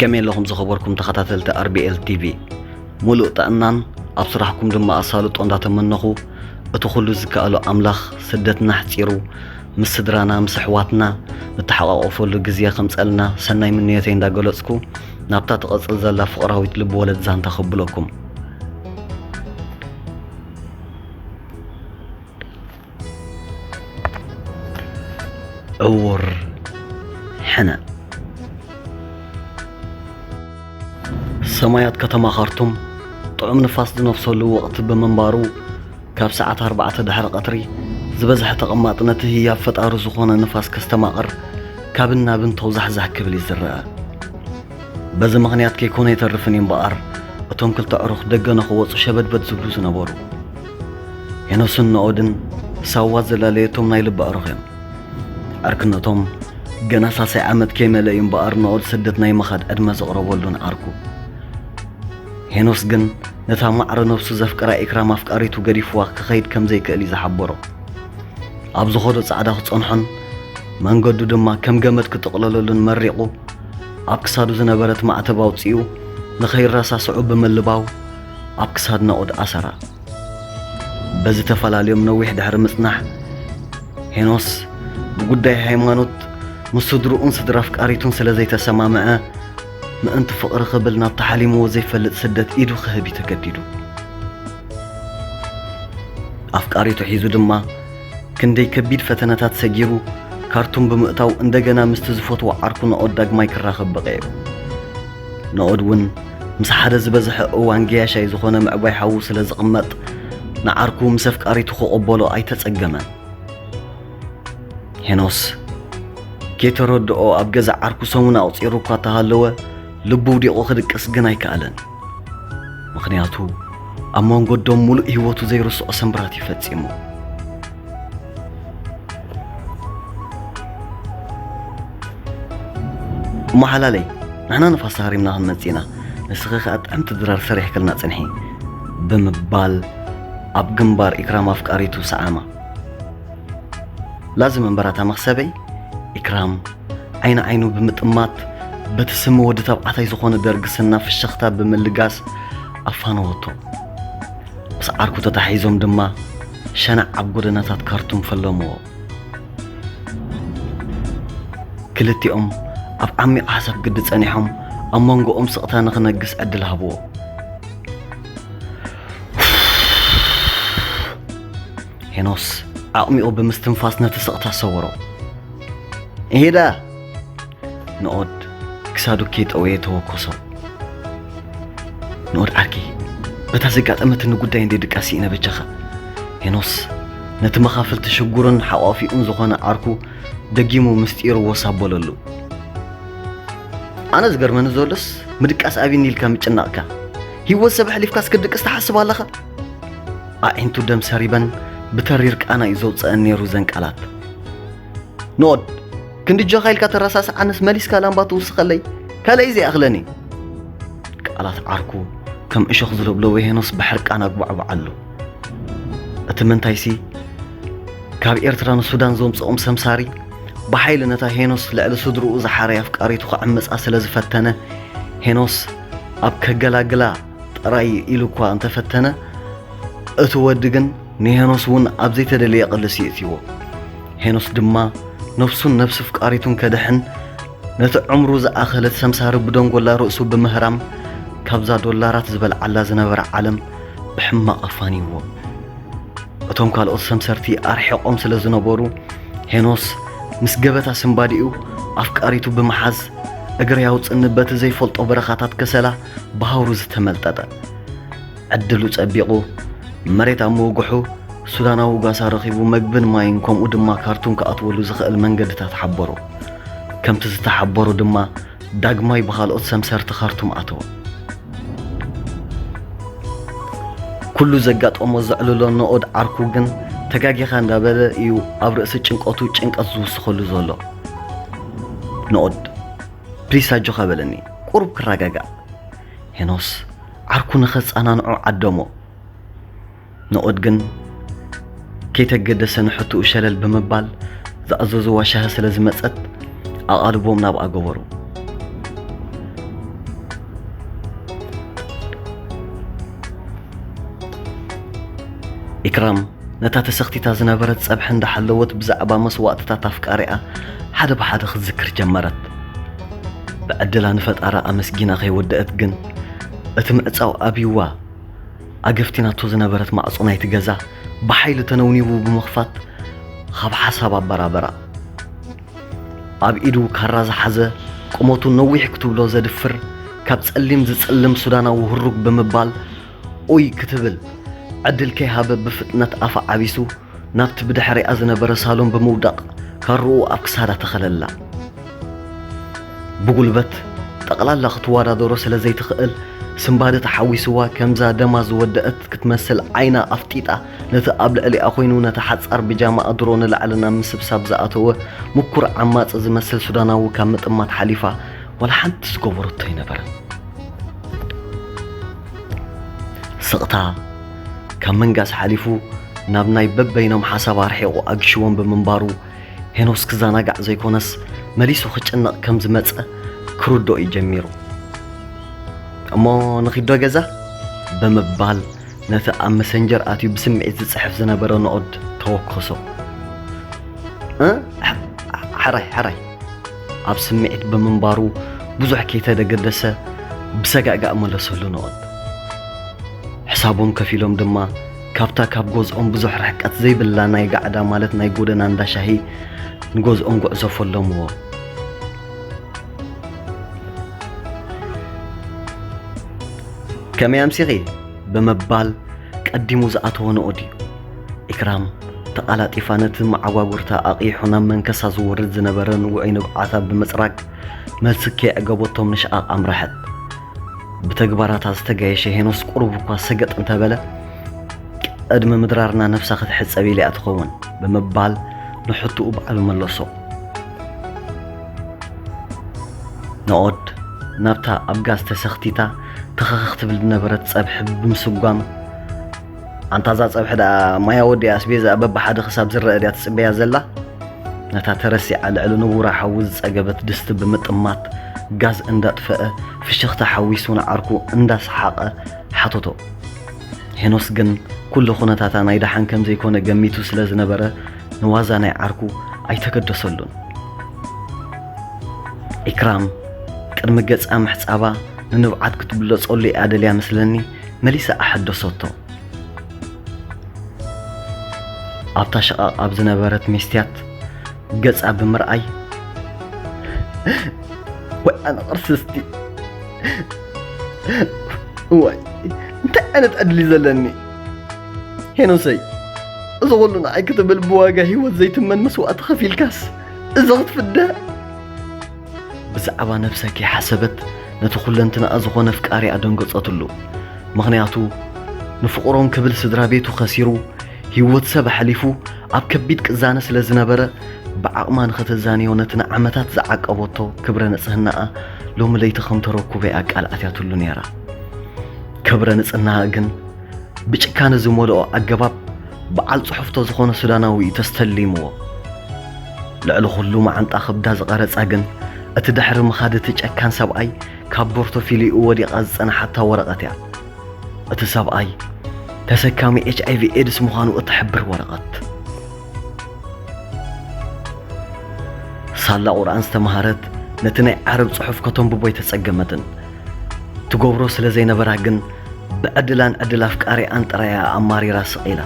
ከመይ ኣለኹም ዝኸበርኩም ተኸታተልቲ ኣር ቢ ኤል ቲ ቪ? ሙሉእ ጥዕናን ኣብ ስራሕኩም ድማ ኣሳልጦ እንዳተመነኹ፣ እቲ ኩሉ ዝከኣሎ ኣምላኽ ስደትና ኣሕጺሩ ምስ ስድራና ምስ ኣሕዋትና ንተሓቋቆፈሉ ግዜ ከምጸልና ሰናይ ምንዮተይ እንዳገለጽኩ፣ ናብታ ትቐጽል ዘላ ፍቕራዊት ልብ ወለድ ዛንታ ከብለኩም። ዕዉር ሕነ። ሰማያት ከተማ ካርቱም ጥዑም ንፋስ ዝነፍሰሉ ወቕቲ ብምንባሩ፣ ካብ ሰዓት ኣርባዕተ ድሕሪ ቀትሪ ዝበዝሐ ተቐማጢ ነቲ ህያብ ፈጣሪ ዝኾነ ንፋስ ከስተማቕር ካብን ናብን ተውዛሕዛሕ ክብል እዩ ዝረአ። በዚ ምኽንያት ከይኮነ ኣይተርፍን እዩ እምበኣር፣ እቶም ክልተ ኣዕሩኽ ደገ ንኽወጹ ሸበድበድ ዝብሉ ዝነበሩ። ሄኖስን ንኦድን ሳዋ ዘላለየቶም ናይ ልቢ ኣዕሩኽ እዮም። ዕርክነቶም ገና ሳልሳይ ዓመት ከይመለእ እዩ እምበኣር፣ ንኦድ ስደት ናይ ምኻድ ዕድመ ዘቕረበሉ ንዓርኩ። ሄኖስ ግን ነታ ማዕረ ነብሱ ዘፍቅራ ኢክራም ኣፍቃሪቱ ገዲፍዋ ክኸይድ ከም ዘይክእል እዩ ዝሓበሮ። ኣብ ዝኸዶ ጻዕዳ ክጸንሖን መንገዱ ድማ ከም ገመድ ክጥቕለለሉን መሪቑ፣ ኣብ ክሳዱ ዝነበረት ማዕተብ ኣውጺኡ ንኸይረሳስዑ ብምልባው ኣብ ክሳድ ንኦድ ኣሰራ። በዚ ተፈላልዮም ነዊሕ ድሕሪ ምጽናሕ፣ ሄኖስ ብጉዳይ ሃይማኖት ምስ ስድርኡን ስድራ ኣፍቃሪቱን ስለ ዘይተሰማምዐ፣ ምእንቲ ፍቕሪ ክብል ናብ ተሓሊምዎ ዘይፈልጥ ስደት ኢዱ ክህብ እዩ ተገዲዱ። ኣፍቃሪቱ ሒዙ ድማ ክንደይ ከቢድ ፈተነታት ሰጊሩ ካርቱም ብምእታው፣ እንደገና ምስቲ ዝፈትዎ ዓርኩ ንኦድ ዳግማይ ክራኸብ በቒዑ። ንኦድ እውን ምስ ሓደ ዝበዝሐ እዋን ገያሻይ ዝኾነ ምዕባይ ሓዉ ስለ ዝቕመጥ፣ ንዓርኩ ምስ ኣፍቃሪቱ ክቕበሎ ኣይተጸገመን። ሄኖስ ከይተረድኦ ኣብ ገዛ ዓርኩ ሰሙን ኣቑጺሩ እኳ እንተሃለወ፣ ልቡ ውዲቑ ክድቅስ ግን ኣይከኣለን። ምኽንያቱ ኣብ መንጎ ኣዶም ሙሉእ ህይወቱ ዘይርስዖ ሰንብራት እዩ ፈጺሙ። እሞ ሓላለይ፣ ንሕና ንፋስ ተሃሪምና ክንመጽእ ኢና፣ ንስኺ ከኣ ጥዕምቲ ድራር ሰሪሕክልና ጽንሒ፣ ብምባል ኣብ ግንባር ኢክራም ኣፍቃሪቱ ሰዓማ። ላዚ መንበራታ መኽሰበይ፣ ኢክራም ዓይኒ ዓይኑ ብምጥማት፣ በቲ ስሚ ወዲ ተባዕታይ ዝኾነ ደርግስና ፍሽኽታ ብምልጋስ ኣፋነወቶ። ምስ ዓርኩ ተታሒዞም ድማ ሸናዕ ኣብ ጎደናታት ካርቱም ፈለምዎ። ክልቲኦም ኣብ ዓሚቕ ሓሳብ ግዲ ጸኒሖም፣ ኣብ መንጎኦም ስቕታ ንኽነግስ ዕድል ሃብዎ። ሄኖስ ዓቕሚኡ ብምስትንፋስ ነቲ ስቕታ ሰወሮ። "እሄዳ!" ንኦድ ክሳዱ ከይጠወየ ተወከሶ። ንኦድ ዓርከይ፣ በታ ዘጋጠመትኒ ጉዳይ እንደ ድቃስ ስኢነ በጃኻ። ሄኖስ ነቲ መኻፍልቲ ሽጉርን ሓቋፊኡን ዝኾነ ዓርኩ ደጊሙ ምስጢሩ ወስ ኣበለሉ። ኣነ ዝገርመኒ ዘሎስ፣ ምድቃስ ኣብኒ ኢልካ ምጭናቕካ፣ ህይወት ሰብ ኣሕሊፍካስ ክትድቅስ ትሓስብ ኣለኻ? ኣዒንቱ ደም ሰሪበን ብተሪር ቃና እዩ ዘውፅአን ነይሩ ዘን ቃላት። ንኦድ፣ ክንዲ ጆኻ ኢልካ ተረሳስዓንስ መሊስካ ላምባ ትውስኸለይ፣ ካልእ እዩ ዘይኣኽለኒ። ቃላት ዓርኩ ከም እሾኽ ዝለብለወ ሄኖስ ብሕርቃን ኣጉባዕብዓሉ። እቲ ምንታይሲ፣ ካብ ኤርትራ ንሱዳን ዘምጽኦም ሰምሳሪ፣ ብሓይሊ ነታ ሄኖስ ልዕሊ ስድርኡ ዝሓረይ ኣፍቃሪቱ ክዕምጻ ስለ ዝፈተነ፣ ሄኖስ ኣብ ከገላግላ ጥራይ ኢሉ እኳ እንተፈተነ፣ እቲ ወዲ ግን ንሄኖስ እውን ኣብ ዘይተደለየ ቅልስ ይእትይዎ። ሄኖስ ድማ ነፍሱን ነፍሲ ኣፍቃሪቱን ከድሕን፣ ነቲ ዕምሩ ዝኣኸለት ሰምሳሪ ብደንጎላ ርእሱ ብምህራም፣ ካብዛ ዶላራት ዝበልዓላ ዝነበረ ዓለም ብሕማቕ ኣፋንይዎ። እቶም ካልኦት ሰምሰርቲ ኣርሒቖም ስለ ዝነበሩ፣ ሄኖስ ምስ ገበታ ስንባዲኡ ኣፍቃሪቱ ብምሓዝ፣ እግሪ ኣውፅኒ በቲ ዘይፈልጦ በረኻታት ከሰላ ብሃውሩ ዝተመልጠጠ። ዕድሉ ጸቢቑ፣ መሬት ኣብ ምውግሑ፣ ሱዳናዊ ጓሳ ረኺቡ፣ መግብን ማይን ከምኡ ድማ ካርቱም ክኣትወሉ ዝኽእል መንገድታት ሓበሮ። ከምቲ ዝተሓበሮ ድማ፣ ዳግማይ ብኻልኦት ሰምሰርቲ ካርቱም ኣተወ። ኩሉ ዘጋጠሞ ዘዕልሎ ንኦድ ዓርኩ ግን፣ ተጋጊኻ እንዳበለ እዩ ኣብ ርእሲ ጭንቀቱ ጭንቀት ዝውስኸሉ ዘሎ። ንኦድ፣ ፕሊስ ኣጆኻ በለኒ፣ ቁሩብ ክረጋጋእ። ሄኖስ ዓርኩ ንኸጸናንዖ ዓደሞ። ንኦድ ግን ከይተገደሰ ንሕትኡ ሸለል ብምባል፣ ዝኣዘዝዋ ሻሂ ስለ ዝመጸት፣ ኣቓልቦም ናብኣ ገበሩ። ኢክራም ነታ ተሰኽቲታ ዝነበረት ጸብሒ እንዳሓለወት ብዛዕባ መስዋእትታት ኣፍቃሪኣ ሓደ ብሓደ ክትዝክር ጀመረት። ብዕድላ ንፈጣራ ኣመስጊና ከይወደአት ግን፣ እቲ ምዕጻው ኣብይዋ ኣገፍቲናቶ ዝነበረት ማዕጾ ናይቲ ገዛ ብሓይሊ ተነውኒቡ ብምኽፋት፣ ካብ ሓሳብ ኣበራበራ። ኣብ ኢዱ ካራ ዝሓዘ፣ ቁመቱ ነዊሕ ክትብሎ ዘድፍር፣ ካብ ጸሊም ዝጽልም ሱዳናዊ ህሩግ ብምባል፣ ኡይ ክትብል ዕድል ከይሃበ ብፍጥነት ኣፋ ዓቢሱ ናብቲ ብድሕሪኣ ዝነበረ ሳሎን ብምውዳቕ ካርኡ ኣብ ክሳዳ ተኸለላ። ብጉልበት ጠቕላላ ክትወዳደሮ ስለ ዘይትኽእል፣ ስምባደ ተሓዊስዋ፣ ከምዛ ደማ ዝወደአት ክትመስል ዓይና ኣፍጢጣ፣ ነቲ ኣብ ልዕሊኣ ኮይኑ ነቲ ሓጻር ብጃማኣ ድሮ ንላዕሊ ናብ ምስብሳብ ዝኣተወ ምኩር ዓማጺ ዝመስል ሱዳናዊ ካብ ምጥማት ሓሊፋ ዋላ ሓንቲ ዝገበረቶ ኣይነበረን። ስቕታ ካብ ምንጋስ ሓሊፉ ናብ ናይ በበይኖም ሓሳብ ኣርሒቑ ኣግሽዎም ብምንባሩ፣ ሄኖስ ክዘናጋዕ ዘይኮነስ መሊሱ ክጭነቕ ከም ዝመጸ ክርድኦ እዩ ጀሚሩ። "እሞ ንኺዶ ገዛ?" ብምባል ነቲ ኣብ መሰንጀር ኣትዩ ብስምዒት ዝጽሕፍ ዝነበረ ንኦድ ተወከሶ። "እ? ሐ-፣ ሐራይ፣ ሐራይ።" ኣብ ስምዒት ብምንባሩ ብዙሕ ከይተደገደሰ ብሰጋእጋእ መለሰሉ ንኦድ። ሕሳቦም ከፊሎም ድማ ካብታ ካብ ገዝኦም ብዙሕ ርሕቀት ዘይብላ ናይ ጋዕዳ ማለት ናይ ጎደና እንዳ ሻሂ ንገዝኦም ጉዕዞ ፈለምዎ። "ከመይ ኣምሲኺ?" ብምባል ቀዲሙ ዝኣተወ ንኦድ እዩ። ኢክራም ተቓላጢፋ ነቲ መዓጓጉርታ ኣቕይሑ ናብ መንከሳ ዝወርድ ዝነበረ ንውዑይ ንብዓታ ብምጽራግ፣ መልሲ ከየዕገበቶም ንሽቓቕ ኣምረሐት። ብተግባራታ ዝተጋየሸ ሄኖስ ቁሩብ እኳ ሰገጥ እንተበለ፣ "ቅድሚ ምድራርና ነብሳ ክትሕጸብ ኢለ እያ ትኸውን" ብምባል ንሕቶኡ ባዕሉ መለሶ። ንኦድ ናብታ ኣብ ጋዝ ተሰኽቲታ ተኸኸኽ ትብል ዝነበረት ጸብሒ ብምስጓም፣ "ኣንታ እዛ ጸብሒ ደኣ ማይ ኣወዲኣ ኣስቤዛ በብሓደ ክሳብ ዝረአ ድያ ትጽበያ ዘላ?" ነታ ተረሲዓ ልዕሊ ንቡራ ሓዊ ዝጸገበት ድስቲ ብምጥማት፣ ጋዝ እንዳጥፈአ፣ ፍሽኽታ ሓዊሱ ንዓርኩ እንዳሰሓቐ ሓተቶ። ሄኖስ ግን ኩሉ ኩነታታ ናይ ደሓን ከም ዘይኮነ ገሚቱ ስለ ዝነበረ፣ ንዋዛ ናይ ዓርኩ ኣይተገደሰሉን። ኢክራም ቅድሚ ገጻ ምሕጻባ ንንብዓት ክትብለጸሉ እያ ደልያ መስለኒ፣ መሊሳ ኣሐደሰቶ። ኣብታ ሽቓቕ ኣብ ዝነበረት መስትያት ገጻ ብምርኣይ፣ "ወይ ኣነ ቅርስስቲ! እዋይ፣ እንታይ ዓይነት ዕድል እዩ ዘለኒ? ሄኖሰይ፣ እዚ ኩሉ ንዓይ ክትብል ብዋጋ ህይወት ዘይትመን መስዋእቲ ከፊልካስ፣ እዚ ክትፍደ?" ብዛዕባ ነብሳ ከይሓሰበት ነቲ ኩለንትናኣ ዝኾነ ኣፍቃሪኣ ደንገጸትሉ። ምኽንያቱ ንፍቕሮም ክብል ስድራ ቤቱ ከሲሩ፣ ህይወት ሰብ ኣሕሊፉ ኣብ ከቢድ ቅዛነ ስለ ዝነበረ፣ ብዓቕማ ንኸተዛንዮ ነቲ ንዓመታት ዝዓቀበቶ ክብረ ንጽህናኣ ሎሚ ለይቲ ከም ተረኩበ እያ ቃል ኣትያትሉ ነይራ። ክብረ ንጽህናኣ ግን ብጭካነ ዝመልኦ ኣገባብ በዓል ጽሑፍቶ ዝኾነ ሱዳናዊ እዩ ተስተሊምዎ። ልዕሊ ኩሉ መዓንጣ ከብዳ ዝቐረጻ ግን እቲ ድሕሪ ምኻድ እቲ ጨካን ሰብኣይ ካብ ፖርቶፊሊዮኡ ወዲቓ ዝጸንሓታ ወረቐት እያ። እቲ ሰብኣይ ተሰካሚ ኤች ኣይ ቪ ኤድስ ምዃኑ እትሕብር ወረቐት። ሳላ ቁርኣን ዝተምሃረት ነቲ ናይ ዓረብ ጽሑፍ ከተንብቦ ኣይተጸገመትን። ትገብሮ ስለ ዘይነበራ ግን ብዕድላን ዕድል ኣፍቃሪኣን ጥራይ እያ ኣማሪራ ስቕ ኢላ።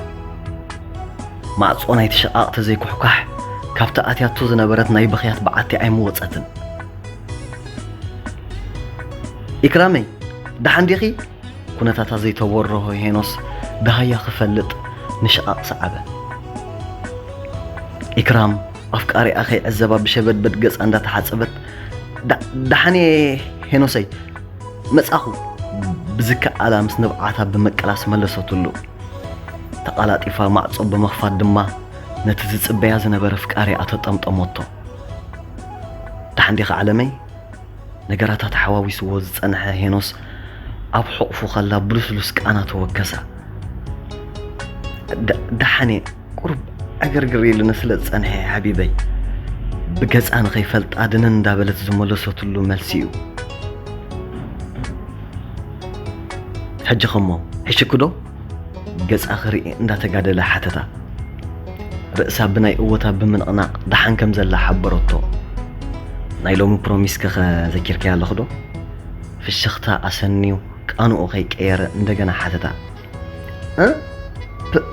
ማዕጾ ናይቲ ሽቓቕ ተዘይኩሕኳሕ ካብቲ ኣትያቶ ዝነበረት ናይ ብኽያት በዓቲ ኣይመወጸትን። "ኢክራመይ፣ ደሓን ዲኺ?" ኩነታታ ዘይተበረሆ ሄኖስ ደሃያ ክፈልጥ ንሽቓቕ ሰዓበ። ኢክራም ኣፍቃሪኣ ከይዕዘባ ብሸበድበድ ገጻ እንዳተሓጸበት፣ "ዳ-፣ ደሓን እየ ሄኖሰይ፣ መጻኹ" ብዝከኣላ ምስ ንብዓታ ብምቅላስ መለሰትሉ። ተቓላጢፋ ማዕጾ ብምኽፋት ድማ ነቲ ዝጽበያ ዝነበረ ኣፍቃሪኣ ተጠምጠመቶ። "ደሓን ዲኻ ዓለመይ?" ነገራታ ተሓዋዊስዎ ዝጸንሐ ሄኖስ ኣብ ሕቑፉ ከላ ብልስሉስ ቃና ተወከሳ። "ደ-፣ ደሓን እየ፣ ቁሩብ ዕግርግር ኢሉኒ ስለ ዝጸንሐ እየ ሓቢበይ" ብገጻ ንኸይፈልጣ ድንን እንዳበለት ዝመለሰትሉ መልሲ እዩ። "ሕጂ ኸሞ ሕሽክዶ?" ገጻ ክርኢ እንዳተጋደለ ሓተታ። ርእሳ ብናይ እወታ ብምንቕናቕ ደሓን ከም ዘላ ሓበረቶ። ናይ ሎሚ ፕሮሚስኪ ከ ዘኪርካያ ኣለኺ ዶ? ፍሽኽታ ኣሰንዩ ቃንኡ ከይቀየረ እንደገና ሓተታ። እ? ፕ-፣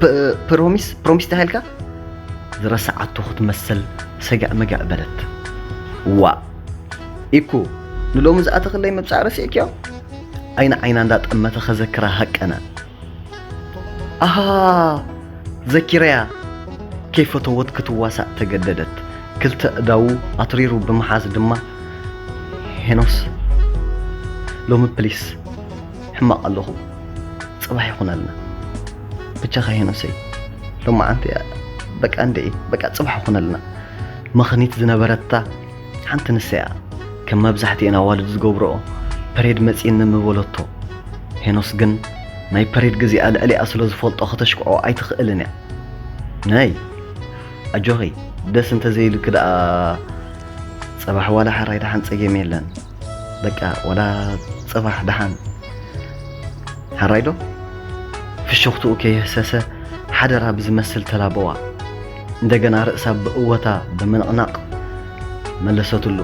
ፕ-፣ ፕሮሚስ፣ ፕሮሚስ ተሃልካ? ዝረሳዓቶ ክትመስል ሰጋእ መጋእ በለት። ዋእ! ኢኩ፣ ንሎሚ ዝኣተኽለይ ምብጻእ ረሲዕክዮ? ዓይኒ ዓይና እንዳጠመተ ከዘክራ ሃቀነ። ኣሃ! ዘኪረያ! ከይፈተወት ክትዋሳእ ተገደደት። ክልተ እዳዉ ኣትሪሩ ብምሓዝ ድማ፣ ሄኖስ፣ ሎሚ ፕሊስ፣ ሕማቕ ኣለኹ። ጽባሕ ይኹነልና። ብቻኻ ሄኖሰይ፣ ሎማዓንቲ እያ። በቃ እንድዒ፣ በቃ ጽባሕ ይኹነልና። መኽኒት ዝነበረታ ሓንቲ ንሳ እያ። ከም መብዛሕትኤን ኣዋልድ ዝገብርኦ፣ ፐሬድ መጺእኒ ምበለቶ። ሄኖስ ግን ናይ ፐሬድ ግዚኣ ልዕሊኣ ስለ ዝፈልጦ ከተሽክዖ ኣይትኽእልን እያ። ነይ፣ ኣጆኺ፣ ደስ እንተዘይሉኪ ደኣ፣ ጽባሕ ዋላ ሕራይ ደሓን ጸገም የለን። በቃ፣ ዋላ ጽባሕ ደሓን። ሕራይ ዶ? ፍሽኽትኡ ከየህሰሰ ሓደራ ብዝመስል ተላበዋ። እንደገና ርእሳ ብእወታ ብምንቕናቕ መለሰትሉ።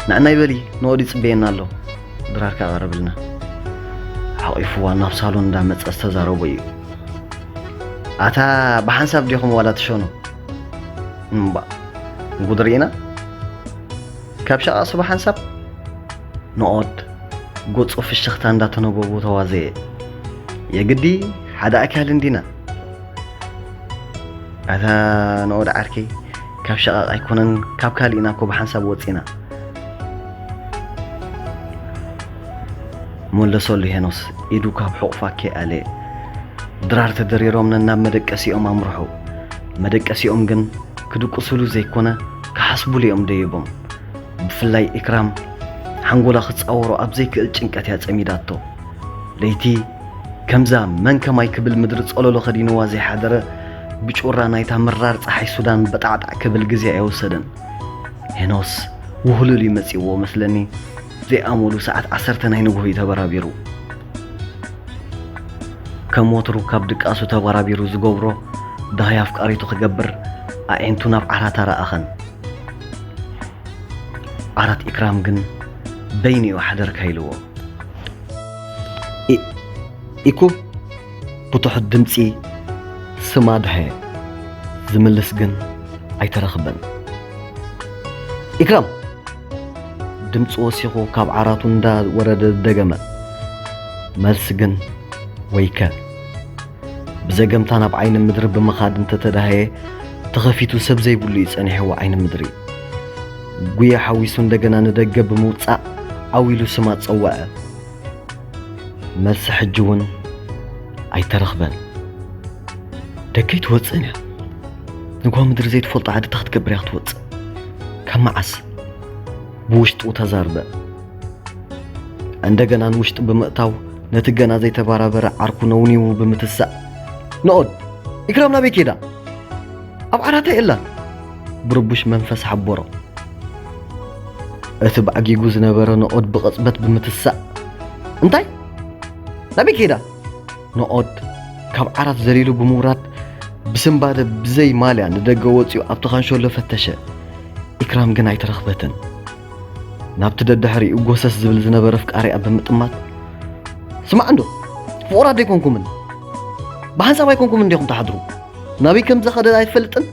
ንዕናይ በሊ፣ ንኦድ ይጽበየና ኣሎ። ድራር ከኣ ቀረብልና። ሓቒፍዋ ናብ ሳሎን እንዳመጸ ዝተዛረቦ እዩ። ኣታ ብሓንሳብ ዲኹም ዋላ ትሸኑ? እምባ፣ ጉድ ርኢና። ካብ ሸቓቕሲ ብሓንሳብ ንኦድ ገጹ ፍሽኽታ እንዳተነበቦ ተዋዘየ። የግዲ ሓደ ኣካል እንዲና። ኣታ ንኦድ ዓርከይ፣ ካብ ሸቓቕ ኣይኮነን፣ ካብ ካልእ ኢና እኮ ብሓንሳብ ወጺና። መለሰሉ ሄኖስ ኢዱ ካብ ሕቑፋ ከይኣለየ። ድራር ተደሪሮም ነናብ መደቀሲኦም ኣምርሑ። መደቀሲኦም ግን ክድቅሱሉ ዘይኮነ ክሓስቡሉ እዮም ደይቦም። ብፍላይ ኢክራም ሓንጎላ ክጻወሮ ኣብ ዘይክእል ጭንቀት እያ ጸሚዳቶ። ለይቲ ከምዛ መን ከማይ ክብል ምድሪ ጸለሎ ከዲንዋ ዘይሓደረ ብጩራ ናይታ ምራር ጸሓይ ሱዳን በጣዕጣዕ ክብል ግዜ ኣይወሰደን። ሄኖስ ውህሉል እዩ መጺእዎ መስለኒ። ዘይኣመሉ ሰዓት ዓሰርተ ናይ ንግሆ እዩ ተበራቢሩ። ከም ወትሩ ካብ ድቃሱ ተበራቢሩ ዝገብሮ ዳህይ ኣፍቃሪቱ ክገብር ኣዒንቱ ናብ ዓራት ኣረኣኸን። ዓራት ኢክራም ግን በይኑ እዩ ሓደርካ ኢልዎ። ኢ-፣ ኢኩ ብትሑት ድምጺ ስማ ድሃየ ዝምልስ ግን ኣይተረኽበን። ኢክራም! ድምጺ ወሲኹ ካብ ዓራቱ እንዳወረደ ደገመ። መልሲ ግን ወይከ። ብዘገምታ ናብ ዓይኒ ምድሪ ብምኻድ እንተተዳሃየ፣ ተኸፊቱ ሰብ ዘይብሉ እዩ ጸኒሕዎ ዓይኒ ምድሪ። ጉያ ሓዊሱ እንደገና ንደገ ብምውጻእ ዓው ኢሉ ስማ ጸወዐ። መልሲ ሕጂ እውን ኣይተረኽበን። ደገ ኣይትወጽእን እያ። ንግሆ ምድሪ ዘይትፈልጦ ዓዲ እንታይ ክትገብር እያ ክትወጽእ? ካብ መዓስ? ብውሽጡ ተዛርበ። እንደገና ንውሽጢ ብምእታው ነቲ ገና ዘይተበራበረ ዓርኩ ነውኒዉ ብምትሳእ፣ ንኦድ፣ ኢክራም ናበይ ከይዳ? ኣብ ዓራታ የላን። ብርቡሽ መንፈስ ሓቦሮ። እቲ ባዕጊጉ ዝነበረ ንኦድ ብቕጽበት ብምትሳእ፣ እንታይ? ናበይ ከይዳ? ንኦድ ካብ ዓራት ዘሊሉ ብምውራድ ብስንባደ ብዘይ ማልያ ንደገ ወጺኡ ኣብቲ ካንሸሎ ፈተሸ። ኢክራም ግን ኣይተረኽበትን። ናብቲ ደድሕሪኡ ጎሰስ ዝብል ዝነበረ ኣፍቃሪኣ ብምጥማት፣ ስማዕ እንዶ፣ ፍቑራት ዶ ኣይኮንኩምን? ብሓንሳብ ኣይኮንኩምን እንዲኹም ትሓድሩ? ናበይ ከም ዝኸደ ኣይትፈልጥን?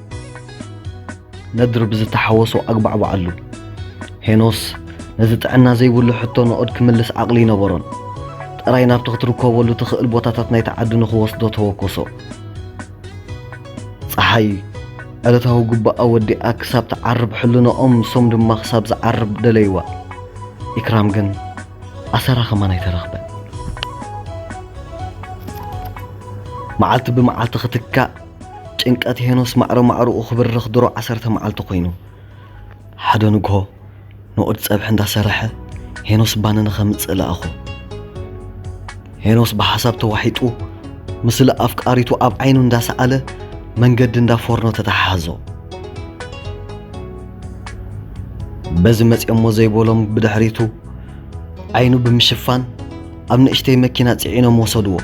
ነድሪ ብዝተሓወሶ ኣግባዕባዓሉ። ሄኖስ ነዚ ጥዕና ዘይብሉ ሕቶ ንኦድ ክምልስ ዓቕሊ ኣይነበሮን። ጥራይ ናብቲ ክትርከበሉ ትኽእል ቦታታት ናይቲ ዓዲ ንኽወስዶ ተወከሶ። ጸሓይ ዕለታዊ ግቡኣ ወዲኣ ክሳብ ትዓርብ ሕልንኦም፣ ንሶም ድማ ክሳብ ዝዓርብ ደለይዋ። ኢክራም ግን ኣሰራ ከማን ኣይተረኽበን። መዓልቲ ብመዓልቲ ክትካእ ጭንቀት ሄኖስ ማዕረ ማዕረኡ ክብርኽ ድሮ ዓሰርተ መዓልቲ ኮይኑ። ሓደ ንግሆ ንኦድ ጸብሒ እንዳሰረሐ ሄኖስ ባኒ ንኸምጽእ ለኣኾ። ሄኖስ ብሓሳብ ተዋሒጡ፣ ምስሊ ኣፍቃሪቱ ኣብ ዓይኑ እንዳሰኣለ መንገዲ እንዳ ፎርኖ ተተሓሓዞ። በዚ መጺኦሞ ዘይበሎም ብድሕሪቱ ዓይኑ ብምሽፋን ኣብ ንእሽተይ መኪና ጽዒኖም ወሰድዎ።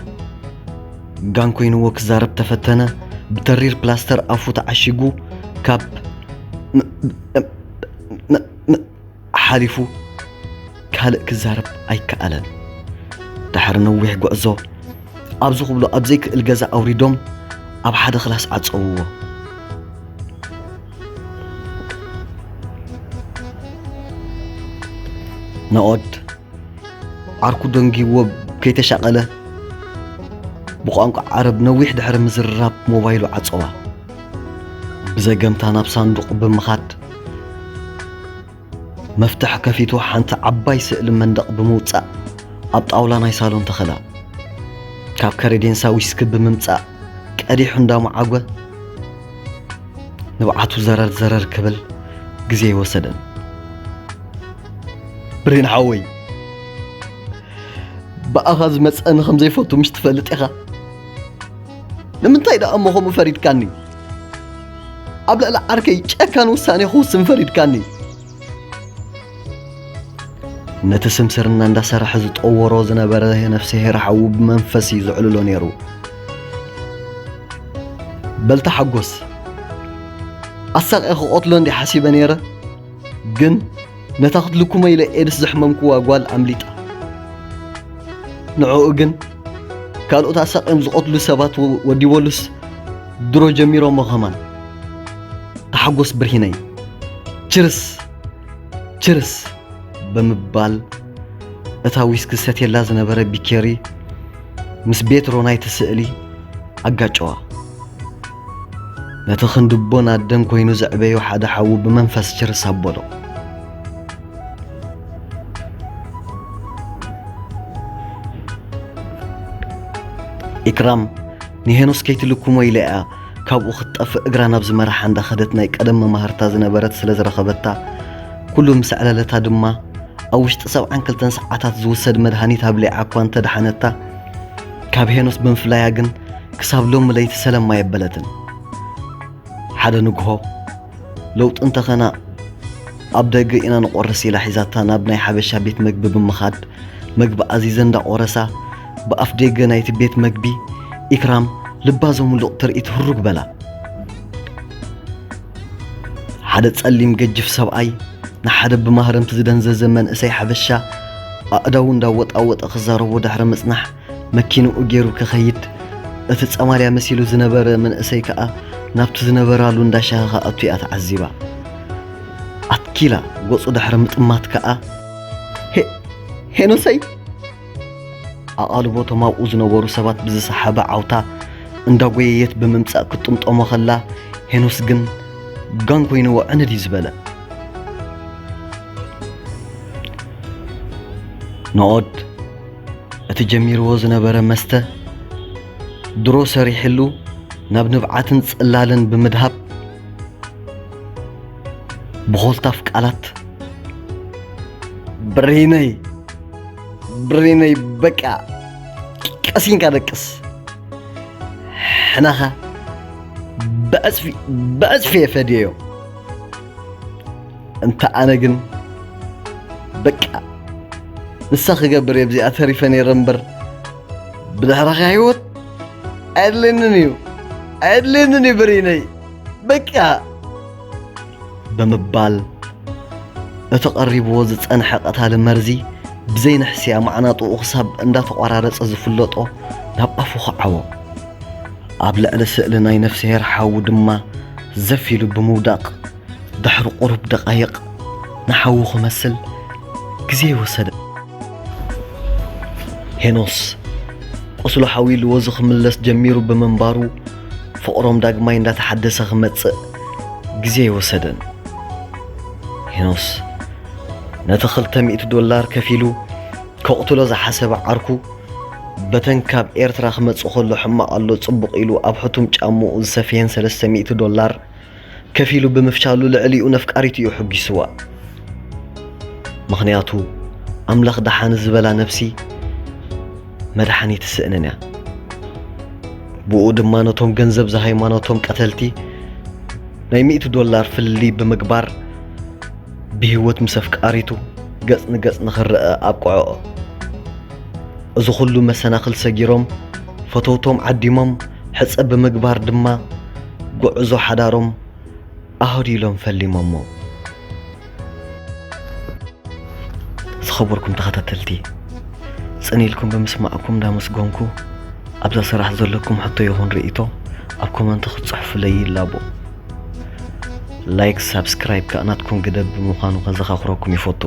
ጋን ኮይንዎ ክዛረብ ተፈተነ። ብተሪር ፕላስተር ኣፉ ተዓሺጉ ካብ ም- ም- ም- ም- ሓሊፉ ካልእ ክዛረብ ኣይከኣለን። ድሕሪ ነዊሕ ጉዕዞ ኣብዚ ክብሎ ኣብ ዘይክእል ገዛ ኣውሪዶም ኣብ ሓደ ክላስ ዓጸውዎ። ነኦድ ዓርኩ ደንጊዎ ከይተሻቐለ ብቋንቋ ዓረብ ነዊሕ ድሕሪ ምዝርራብ ሞባይሉ ዓጸዋ። ብዘገምታ ናብ ሳንዱቕ ብምኻድ መፍትሕ ከፊቱ ሓንቲ ዓባይ ስእሊ መንደቕ ብምውጻእ ኣብ ጣውላ ናይ ሳሎን ተኸላ። ካብ ከረዴንሳ ዊስኪ ብምምጻእ ቀዲሑ እንዳመዓጎ ንብዓቱ ዘረር ዘረር ክብል ግዜ ይወሰደን። ብሬን ሓወይ፣ ብኣኻ ዝመጸኒ ከም ዘይፈቱ ምሽ ትፈልጥ ኢኻ። ንምንታይ ደኣ እሞ ከምኡ ፈሪድካኒ? ኣብ ልዕሊ ዓርከይ ጨካን ውሳኔ ክውስን ፈሪድካኒ። ነቲ ስምስርና እንዳሰረሐ ዝጠወሮ ዝነበረ ነፍስሄር ሓዉ ብመንፈስ እዩ ዝዕልሎ ነይሩ። በልታ ሓጎስ፣ ኣሳቂ ክቐትሎ እንዲ ሓሲበ ነይረ፣ ግን ነታ ክትልኩሞ ኢለ ኤድስ ዘሕመምኩዋ ጓል ኣምሊጣ። ንዕኡ ግን ካልኦት ኣሳቂኦም ዝቐትሉ ሰባት ወ- ወዲበሉስ ድሮ ጀሚሮሞ ከማን። ተሓጎስ ብርሂነይ፣ ችርስ ችርስ ብምባል እታ ዊስኪ ሰትየላ ዝነበረ ቢኬሪ ምስ ቤትሮ ናይቲ ስእሊ ኣጋጨዋ። ነቲ ክንድቦን ኣደን ኮይኑ ዘዕበዮ ሓደ ሓዉ ብመንፈስ ችርስ ኣበሎ። ኢክራም ንሄኖስ ከይትልኩሞ ኢለ እያ ካብኡ ክትጠፍእ እግራ ናብ ዝመርሓ እንዳኸደት ናይ ቀደም መማህርታ ዝነበረት ስለ ዝረኸበታ፣ ኩሉ ምስ ኣዕለለታ ድማ፣ ኣብ ውሽጢ ሰብዓን ክልተን ሰዓታት ዝውሰድ መድሃኒት ኣብሊዓ እኳ እንተደሓነታ፣ ካብ ሄኖስ ብምፍላያ ግን ክሳብ ሎሚ ለይቲ ሰላም ኣየበለትን። ሓደ ንግሆ ለውጢ እንተኸና ኣብ ደገ ኢና ንቆርስ ኢላ ሒዛታ ናብ ናይ ሓበሻ ቤት መግቢ ብምኻድ መግቢ ኣዚዘ እንዳቆረሳ ብኣፍ ደገ ናይቲ ቤት መግቢ ኢክራም ልባ ዘሙሉቕ ትርኢት ህሩግ በላ። ሓደ ጸሊም ገጅፍ ሰብኣይ ንሓደ ብማህረምቲ ዝደንዘዘ መንእሰይ ሓበሻ ኣእዳዉ እንዳወጣወጠ ክዛረቦ ድሕሪ ምጽናሕ መኪንኡ ገይሩ ክኸይድ፣ እቲ ጸማልያ መሲሉ ዝነበረ መንእሰይ ከኣ ናብቲ ዝነበራሉ እንዳ ሻሂ ክኣቱ እያ ተዓዚባ። ኣትኪላ ገጹ ድሕሪ ምጥማት ከኣ፣ "ሄ-፣ ሄኖሰይ!" ኣቓልቦ እቶም ኣብኡ ዝነበሩ ሰባት ብዝሰሓበ ዓውታ እንዳጎየየት ብምምጻእ ክትጥምጠሞ ከላ፣ ሄኖስ ግን ጋን ኮይንዎ ዕንድ እዩ ዝበለ። ንኦድ እቲ ጀሚርዎ ዝነበረ መስተ ድሮ ሰሪሕሉ ናብ ንብዓትን ጽላልን ብምድሃብ ብኾልታፍ ቃላት፣ "ብሪነይ፣ ብሪነይ፣ በቃ ቀሲንካ ደቅስ፣ ሕናኻ ብዕጽፊ፣ ብዕጽፊ እየ ፈድየዮ። እንተ ኣነ ግን በቃ ንሳ ክገብር እየ ብዚኣ ተሪፈ ነይረ እምበር ብድሕረኻ ህይወት ኣየድልየንን እዩ፣ ኣየድልየንን እዩ ብሪነይ፣ በቃ!" ብምባል እቲ ቀሪብዎ ዝጸንሐ ቀታሊ መርዚ ብዘይንሕስያ ማዕናጥኡ ክሳብ እንዳተቋራረጸ ዝፍለጦ ናብ ኣፉ ከዓቦ። ኣብ ልዕሊ ስእሊ ናይ ነፍስሄር ሓዉ ድማ ዘፍ ኢሉ ብምውዳቕ ድሕሪ ቁሩብ ደቓይቕ ንሓዉ ክመስል ግዜ ይወሰደ። ሄኖስ ቁስሉ ሓዊልዎ ዝኽምለስ ጀሚሩ ብምንባሩ ፍቕሮም ዳግማይ እንዳተሓደሰ ክመጽእ ግዜ ይወሰደን። ሄኖስ ነቲ ክልተ ሚእቲ ዶላር ከፊሉ ከቕትሎ ዝሓሰበ ዓርኩ በተን ካብ ኤርትራ ክመጽእ ከሎ ሕማቕ ኣሎ ጽቡቕ ኢሉ ኣብ ሕቱም ጫምኡ ዝሰፍየን ሰለስተ ሚእቲ ዶላር ከፊሉ ብምፍሻሉ ልዕሊኡ ነፍቃሪቱ እዩ ሕጒስዋ። ምኽንያቱ ኣምላኽ ደሓን ዝበላ ነፍሲ መድሓኒት ትስእንን እያ። ብኡ ድማ ነቶም ገንዘብ ዝሃይማኖቶም ቀተልቲ ናይ ሚእቲ ዶላር ፍልልይ ብምግባር ብህይወት ምስ ኣፍቃሪቱ ገጽ ንገጽ ንኽረአ ኣብቅዖ። እዚ ኩሉ መሰናኽል ሰጊሮም፣ ፈተውቶም ዓዲሞም፣ ሕጸ ብምግባር ድማ ጉዕዞ ሓዳሮም ኣህዲሎም ፈሊሞሞ። ዝኸበርኩም ተኸታተልቲ፣ ጽን ኢልኩም ብምስማዕኩም እንዳመስገንኩ፣ ኣብዛ ስራሕ ዘለኩም ሕቶ ይኹን ርእይቶ ኣብ ኮመንት ክትጽሕፉለይ ይላቦ። ላይክ፣ ሳብስክራይብ ከኣ ናትኩም ግደ ብምዃኑ ከዘኻኽረኩም ይፈቱ።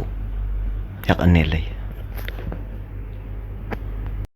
የቐንየለይ።